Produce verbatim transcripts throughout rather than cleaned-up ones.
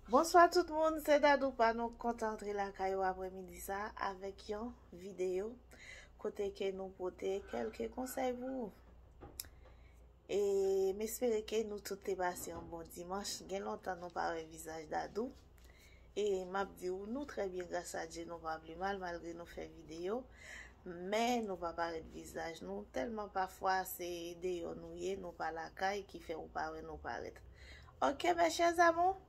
Bonswa tout moun, se Dadou pa nou kontan antre lakay ou aprèmidi sa avèk yon videyo kote ke nou pote kèlke konsèy pou ou. E m espere ke nou tout te pase yon bon dimanch. Gen lontan nou pa wè vizaj Dadou. E m ap di ou, nou trè byen, gras a Dye, nou pa pli mal, malgre nou fè videyo. Men nou pa parèt vizaj nou, tèlman pafwa se deyò nou ye, nou pa lakay, ki fè ou pa wè nou parèt. Ok, mes chers amours,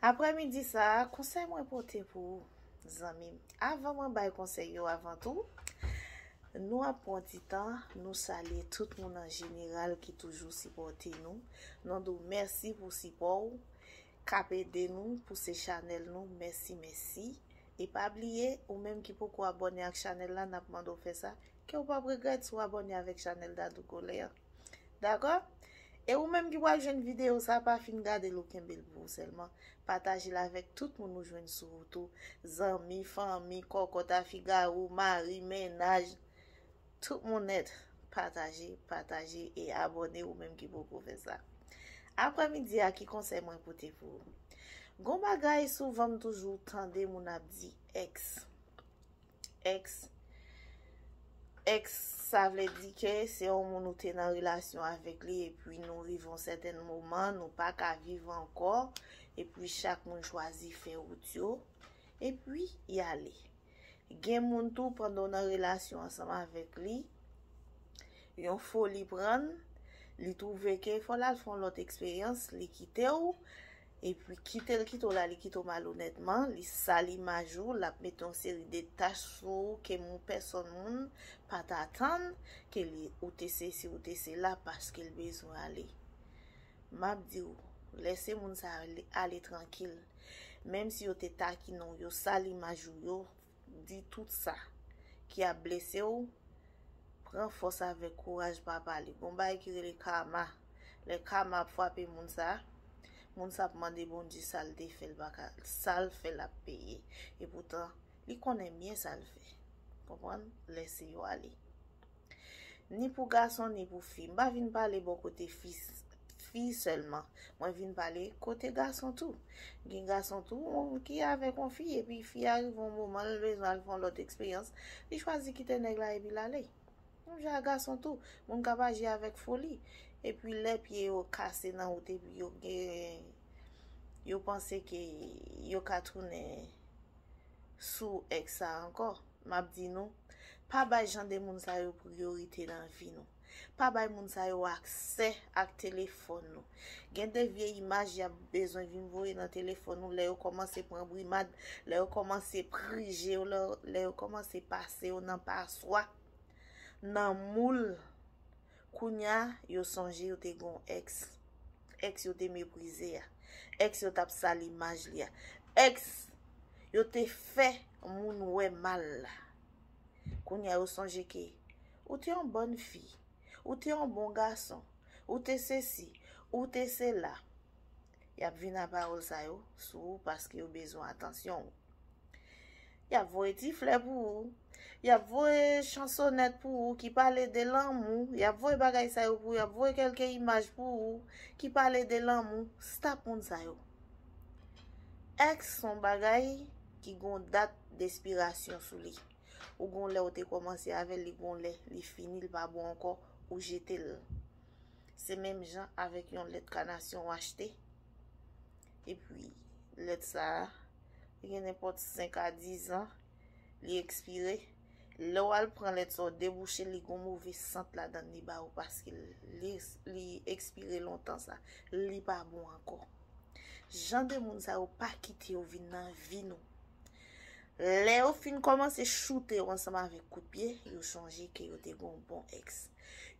aprèmidi sa a, konsèy mwen pote pou ou, zanmi m. Avan mwen bay konsèy yo, avan tou, nou ap pran ti tan, nou salye tout moun an jeneral ki toujou sipòte nou. Nou di w mèsi pou sipò w, k ap ede nou pouse chanèl nou. Mèsi, mèsi. E pa bliye, ou menm ki poko abòne ak chanèl la, n ap mande w fè sa, ke w p ap regrèt si w abòne avèk chanèl Dadou Kolè an. Dakò? E ou menm ki pral jwenn videyo sa, pa fin gade l, ou kenbe l pou ou sèlman. Pataje l avèk tout moun ou jwenn sou wout ou. Zanmi, fanmi, kòkòt a figaro, mari, mennaj. Tout moun nèt. Pataje, pataje e abòne ou menm ki poko fè sa. Aprèmidi a, ki konsèy mwen pote pou ou? Gon bagay souvan m toujou tande moun ap di èks. Èks. Èks, sa vle di ke se yon moun ou te nan relasyon avèk li, epi nou rive yon sèten moman, nou pa ka viv ankò, epi chak moun chwazi fè wout yo, epi y ale. Gen moun tou, pandan w nan relasyon ansanm avèk li, yon foli pran l, li twouve ke fò l al fè yon lòt eksperyans, li kite w, epi kite l kite w la, li kite w malonètman, li sal imaj ou, l ap mete yon seri de tach sou ou ke moun, pèsòn moun pa t atann, ke li, ou te sesi, ou te sela, paske l bezwen ale. M ap di w, lèse moun sa ale, ale trankil. Menm si yo te takinen w, yo sal imaj ou, yo di tout sa ki ap blese w, pran fòs avèk kouraj, pa pale. Gon bagay ki rele kama. Lè kama ap frape moun sa, moun sa ap mande Bondye sa l te fè, l pa ka, sa l fè, l ap peye. Epoutan, li konnen byen sa l fè. Konprann? Lèse yo ale. Ni pou gason, ni pou fi. M pa vin pale bò kote fi, fi sèlman. Mwen vin pale kote gason tou. Gen gason tou ki avèk yon fi, epi fi a rive yon moman, l bezwen al fè yon lòt eksperyans. Li chwazi kite nèg la epi l ale. Menm jan a gason tou, moun k ap aji avèk foli. Epi lè pye yo kase nan wout, epi yo gen, yo panse ke yo ka tounen sou èks sa ankò. M ap di nou, pa bay jan de moun sa yo priyorite nan vi nou. Pa bay moun sa yo aksè ak telefòn nou. Gen de vye imaj y ap bezwen vin voye nan telefòn nou lè yo kòmanse pran brimad, lè yo kòmanse prije w, lè, lè yo kòmanse pase w nan paswa, nan moul. Kounya, yo sonje yo te gen yon èks. Èks yo te meprize a. Èks yo t ap sal imaj li a. Èks yo te fè moun wè mal la. Kounya, yo sonje ke ou te yon bòn fi. Ou te yon bon gason. Ou te sesi. Ou te sela. Y ap vin a pawòl sa yo sou ou paske yo bezwen atansyon w. Y ap voye ti flè pou ou. Y ap voye chansonèt pou ou ki pale de lanmou. Y ap voye bagay sa yo pou ou. Y ap voye kèlke imaj pou ou ki pale de lanmou. Stop moun sa yo. Èks se yon bagay ki gon dat despirasyon sou li. Ou gon lè ou te kòmanse avè l, li gon lè li fini, li pa bon ankò, ou jete l. Se menm jan avèk yon lèt kanasyon w achte. Epi, lèt sa a, li gen nenpòt senk a diz an, li ekspire. Lè w al pran lèt sa w debouche, li gon move sant ladan li ba ou paske li, li ekspire lontan sa. Li pa bon ankò. Jan de moun sa yo pa kite yo vin nan vi nou. Lè yo fin kòmanse choute yo ansanm avèk kout pye, yo sonje ke yo te gen yon bon èks.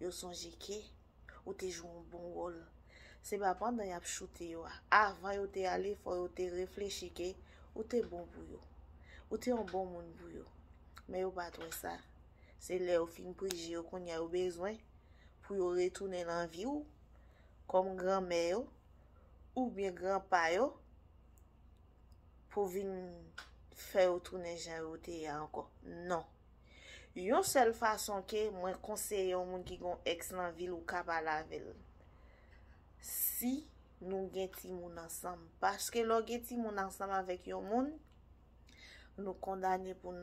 Yo sonje ke ou te jwe yon bon wòl. Se pa pandan y ap choute yo a. Avan yo te ale, fò yo te reflechi ke ou te bon pou yo. Ou te yon bon moun pou yo. Men yo pa t wè sa. Se lè yo fin prije yo, kounye a yo bezwen pou yo retounen nan vi w, kòm granmè yo, oubyen granpa yo, pou vin fè yo tounen jan yo te ye a ankò. Non. Yon sèl fason ke mwen konseye yon moun ki gen yon èks nan vi l, ou ka pale avè l. Si nou gen timoun ansanm. Paske lè w gen timoun ansanm avèk yon moun, nou kondane pou n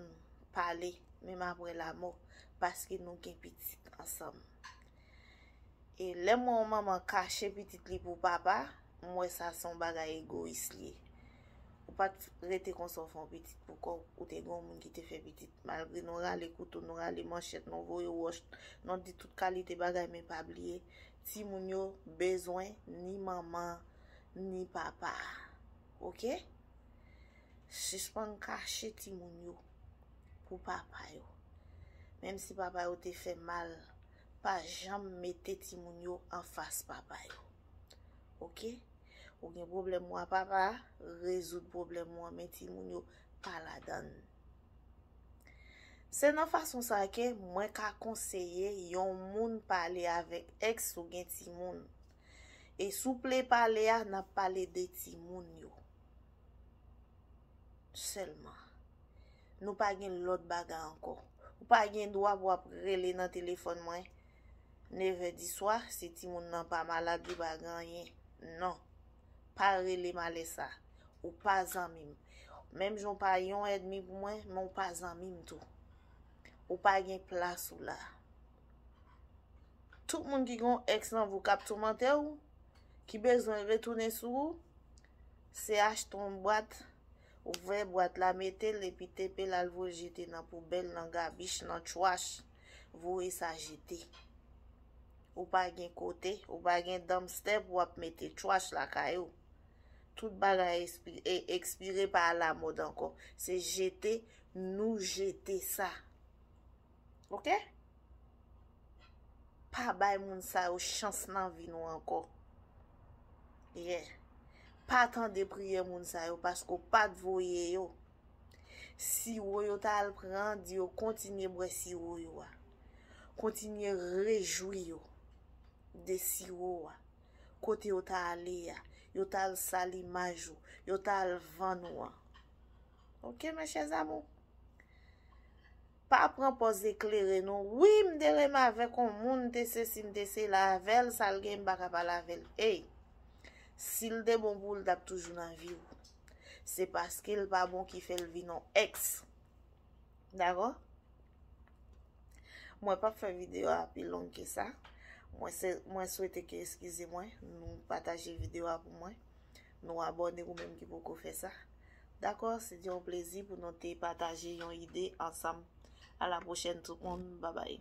pale, menm apre lanmò, paske nou gen pitit ansanm. E lè m wè yon manman kache pitit li pou papa, m wè sa se yon bagay egoyis li ye. Ou pa t rete konsa w fè yon pitit pou kò w, ou te gen yon moun ki te fè pitit. Malgre nou rale kouto, nou rale manchèt, nou voye wòch, nou di tout kalite bagay, men pa bliye, timoun yo bezwen ni manman, ni papa. Oke? Sispann kache timoun yo pou papa yo. Menm si papa yo te fè mal, pa janm mete timoun yo anfas papa yo. Oke? Ou gen pwoblèm ou a papa, rezoud pwoblèm ou an, men timoun yo pa ladann. Se nan fason sa ke mwen ka konseye yon moun pale avèk èks ou gen timoun. E si w vle pale a, n ap pale de timoun yo. Sèlman. Nou pa gen lòt bagay ankò. Ou pa gen dwa pou w ap rele nan telefòn mwen nevè di swa, si timoun nan pa malad, li pa gen anyen. Non. Pa rele m alè sa. Ou pa zanmi m. Menm jan w pa yon ènmi pou mwen, men w pa zanmi m tou. Ou pa gen plas ou la. Tout moun ki gen yon èks nan vi w k ap toumante w, ki bezwen retounen sou ou, se achte yon bwat, ouvè bwat la, mete l, epi tepe l al voye l jete nan poubèl, nan gabich, nan trash, voye sa jete. Ou pa gen kote, ou pa gen dumpster pou w ap mete trash lakay ou. Tout bagay ekspi-, e, ekspire, pa alamòd ankò. Se jete, nou jete sa. Oke? Pa bay moun sa yo chans nan vi nou ankò. Yeah. Pa tande priyè moun sa yo paske w pa t voye yo. Siwo yo ta al pran, di yo kontinye bwè siwo yo a. Kontinye rejwi yo de siwo a. Kote yo ta ale a, yo ta al sal imaj ou, yo ta al vann ou an. Oke, mes chers amours? Pa pran pòz eklere non. Wi, m te renmen avèk yon moun, m te sesi, m te sela avè l, sa l gen, m pa ka pale avè l. Ey, si l te bon pou ou, l t ap toujou nan vi w. Se paske l pa bon ki fè l vin yon èks. Dakò? Mwen p ap fè videyo a pi long ke sa. Mwen se, mwen swete ke, eskize mwen, nou pataje videyo a pou mwen. Nou abòne ou menm ki poko fè sa. Dakò, se te yon plezi pou nou te pataje yon ide ansanm. A la pwochèn tout moun, babay.